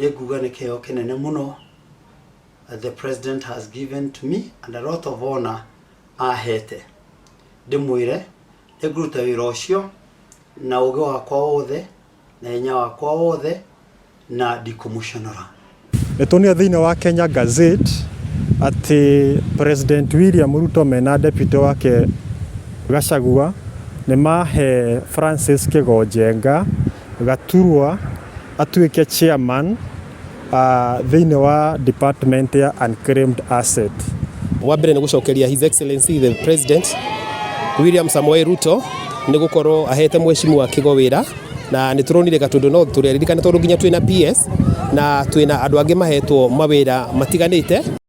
Nĩ nguga nĩ kĩheo kĩnene mũno the president has given to me and a lot of honor ahete. Ndĩmwĩre nĩ ngũruta wĩra ũcio na ũgĩ wakwa wothe na hinya wakwa wothe na ndikũmũconora. Nĩ tuonire thĩinĩ wa Kenya Gazette atĩ President William Ruto mena deputy wake Gachagua nĩ mahe Francis Kĩgonjenga Gaturwa atuĩke chairman thĩinĩ wa department ya unclaimed asset. Wa mbere nĩ gũcokeria His Excellency the President William Samoei Ruto nĩ gũkorwo ahete mheshimiwa Kĩgo wĩra, na nĩ tũronire Gatũndũ no tũrĩririkane tondũ nginya twĩna PS na twĩna andũ angĩ mahetwo mawĩra matiganĩte.